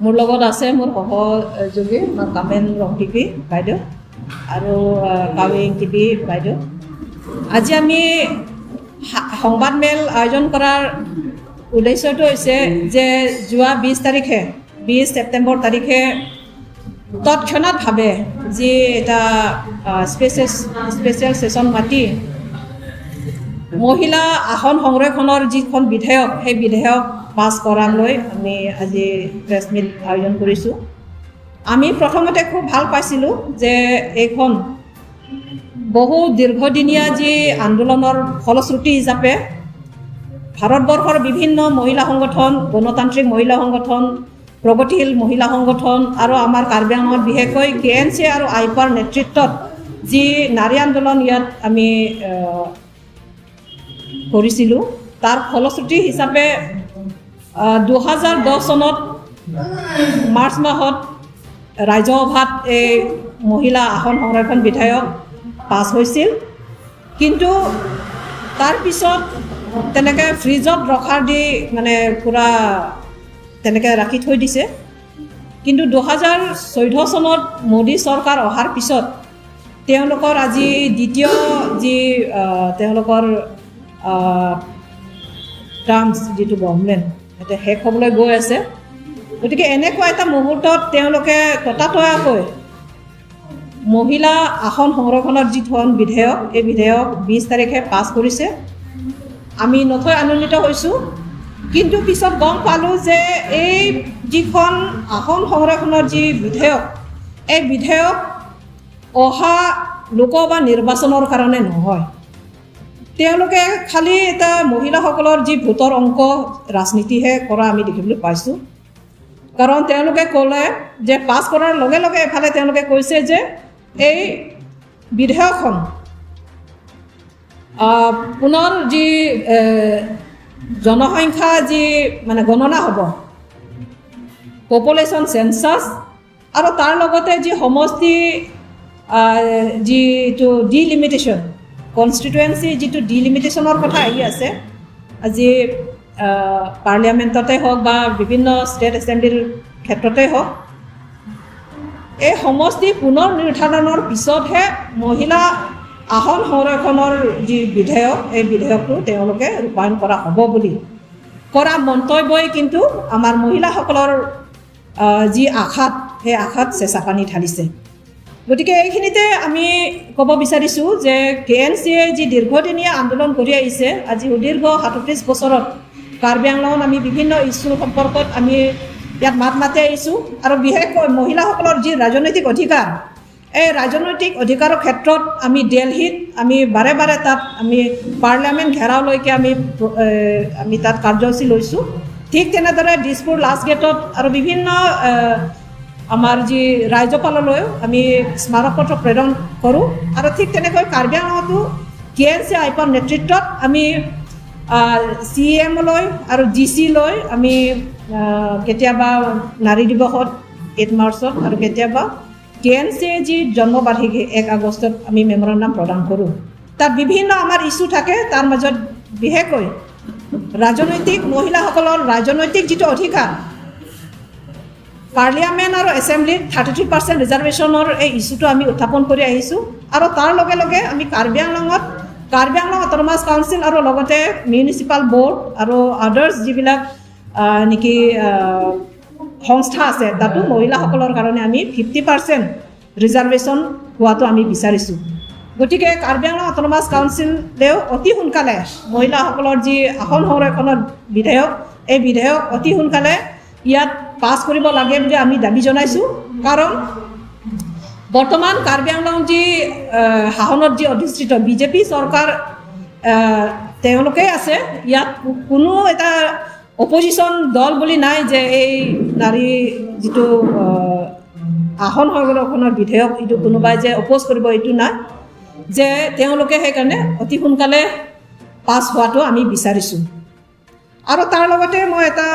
মোৰ লগত আছে মোৰ সহযোগী আমাৰ কামেন ৰংপিপি বাইদেউ আৰু কাৱেং টিপি বাইদেউ। আজি আমি সংবাদমেল আয়োজন কৰাৰ উদ্দেশ্যটো হৈছে যে যোৱা 20 তাৰিখে, 20 ছেপ্টেম্বৰ তাৰিখে তৎক্ষণাৎভাৱে যি এটা স্পেচিয়েল স্পেচিয়েল ছেশ্যন মাতি মহিলা আসন সংৰক্ষণৰ যিখন বিধেয়ক, সেই বিধেয়ক পাছ কৰাক লৈ আমি আজি প্ৰেছ মিট আয়োজন কৰিছোঁ। আমি প্ৰথমতে খুব ভাল পাইছিলোঁ যে এইখন বহু দীৰ্ঘদিনীয়া যি আন্দোলনৰ ফলশ্ৰুতি হিচাপে ভাৰতবৰ্ষৰ বিভিন্ন মহিলা সংগঠন, গণতান্ত্ৰিক মহিলা সংগঠন, প্ৰগতিশীল মহিলা সংগঠন আৰু আমাৰ কাৰ্বি আংলঙত বিশেষকৈ কেএনচি আৰু আইপাৰ নেতৃত্বত যি নাৰী আন্দোলন ইয়াত আমি কৰিছিলোঁ, তাৰ ফলশ্ৰুতি হিচাপে 2010 চনত মাৰ্চ মাহত ৰাজ্যসভাত এই মহিলা আসন সংৰক্ষণ বিধেয়ক পাছ হৈছিল। কিন্তু তাৰপিছত তেনেকৈ ফ্ৰিজত ৰখাৰ দি মানে পূৰা তেনেকৈ ৰাখি থৈ দিছে। কিন্তু 2014 চনত মোদী চৰকাৰ অহাৰ পিছত তেওঁলোকৰ আজি দ্বিতীয় যি তেওঁলোকৰ টাৰ্মছ, যিটো গভমেণ্ট এতিয়া শেষ হ'বলৈ গৈ আছে, গতিকে এনেকুৱা এটা মুহূৰ্তত তেওঁলোকে ততাতৈয়াকৈ মহিলা আসন সংৰক্ষণৰ যিখন বিধেয়ক, এই বিধেয়ক 20 তাৰিখে পাছ কৰিছে। আমি নথৈ আনন্দিত হৈছোঁ। কিন্তু পিছত গম পালোঁ যে এই যিখন আসন সংৰক্ষণৰ যি বিধেয়ক, এই বিধেয়ক অহা লোকসভা নিৰ্বাচনৰ কাৰণে নহয়। তেওঁলোকে খালী এটা মহিলাসকলৰ যি ভোটৰ অংক ৰাজনীতিহে কৰা আমি দেখিবলৈ পাইছোঁ। কাৰণ তেওঁলোকে ক'লে যে পাছ কৰাৰ লগে লগে এফালে তেওঁলোকে কৈছে যে এই বিধেয়কখন পুনৰ যি জনসংখ্যা যি মানে গণনা হ'ব, পপুলেশ্যন চেঞ্চাছ, আৰু তাৰ লগতে যি সমষ্টি যিটো ডিলিমিটেশ্যন, কনষ্টিটুৱেঞ্চি যিটো ডিলিমিটেশ্যনৰ কথা আহি আছে আজি পাৰ্লিয়ামেণ্টতে হওক বা বিভিন্ন ষ্টেট এছেম্বলিৰ ক্ষেত্ৰতে হওক, এই সমষ্টি পুনৰ নিৰ্ধাৰণৰ পিছতহে মহিলা আসন সংৰক্ষণৰ যি বিধেয়ক, এই বিধেয়কটো তেওঁলোকে ৰূপায়ণ কৰা হ'ব বুলি কৰা মন্তব্যই কিন্তু আমাৰ মহিলাসকলৰ যি আশাত, সেই আশাত চেঁচা পানী ঢালিছে। গতিকে এইখিনিতে আমি ক'ব বিচাৰিছোঁ যে কেএনচিয়ে যি দীৰ্ঘদিনীয়া আন্দোলন কৰি আহিছে, আজি সুদীৰ্ঘ 37 বছৰত কাৰ্বি আংলঙত আমি বিভিন্ন ইছ্যুৰ সম্পৰ্কত আমি ইয়াত মাত মাতি আহিছোঁ আৰু বিশেষকৈ মহিলাসকলৰ যি ৰাজনৈতিক অধিকাৰ, এই ৰাজনৈতিক অধিকাৰৰ ক্ষেত্ৰত আমি দেলহিত আমি বাৰে বাৰে তাত আমি পাৰ্লিয়ামেণ্ট ঘেৰাওলৈকে আমি তাত কাৰ্যসূচী লৈছোঁ। ঠিক তেনেদৰে দিছপুৰ লাষ্ট গেটত আৰু বিভিন্ন আমাৰ যি ৰাজ্যপাললৈও আমি স্মাৰকপত্ৰ প্ৰেৰণ কৰোঁ। আৰু ঠিক তেনেকৈ কাৰ্বি আংলঙতো কেএনচি আইপাৰ নেতৃত্বত আমি চি এমলৈ আৰু ডি চিলৈ আমি কেতিয়াবা নাৰী দিৱসত 8 মাৰ্চত আৰু কেতিয়াবা কেএনচিৰ যি জন্মবাৰ্ষিকী 1 আগষ্টত আমি মেমৰেণ্ডাম প্ৰদান কৰোঁ। তাত বিভিন্ন আমাৰ ইছ্যু থাকে। তাৰ মাজত বিশেষকৈ ৰাজনৈতিক মহিলাসকলৰ ৰাজনৈতিক যিটো অধিকাৰ, পাৰ্লিয়ামেণ্ট আৰু এছেম্বলিত 33% ৰিজাৰ্ভেশ্যনৰ এই ইছ্যুটো আমি উত্থাপন কৰি আহিছোঁ। আৰু তাৰ লগে লগে আমি কাৰ্বি আংলঙত কাৰ্বি আংলং অট'নমাছ কাউন্সিল আৰু লগতে মিউনিচিপাল বৰ্ড আৰু আদাৰ্ছ যিবিলাক নেকি সংস্থা আছে, তাতো মহিলাসকলৰ কাৰণে আমি 50% ৰিজাৰ্ভেশ্যন হোৱাটো আমি বিচাৰিছোঁ। গতিকে কাৰ্বি আংলং অট'নমাছ কাউন্সিলেও অতি সোনকালে মহিলাসকলৰ যি আসন সংৰক্ষণৰ বিধেয়ক, এই বিধেয়ক অতি সোনকালে ইয়াত পাছ কৰিব লাগে বুলি আমি দাবী জনাইছোঁ। কাৰণ বৰ্তমান কাৰ্বি আংলং যি শাসনত যি অধিষ্ঠিত বিজেপি চৰকাৰ তেওঁলোকেই আছে। ইয়াত কোনো এটা অপজিশ্যন দল বুলি নাই যে এই নাৰী যিটো আসন সংৰক্ষণৰ বিধেয়ক, এইটো কোনোবাই যে অপ'জ কৰিব, এইটো নাই যে তেওঁলোকে। সেইকাৰণে অতি সোনকালে পাছ হোৱাটো আমি বিচাৰিছোঁ। আৰু তাৰ লগতে মই এটা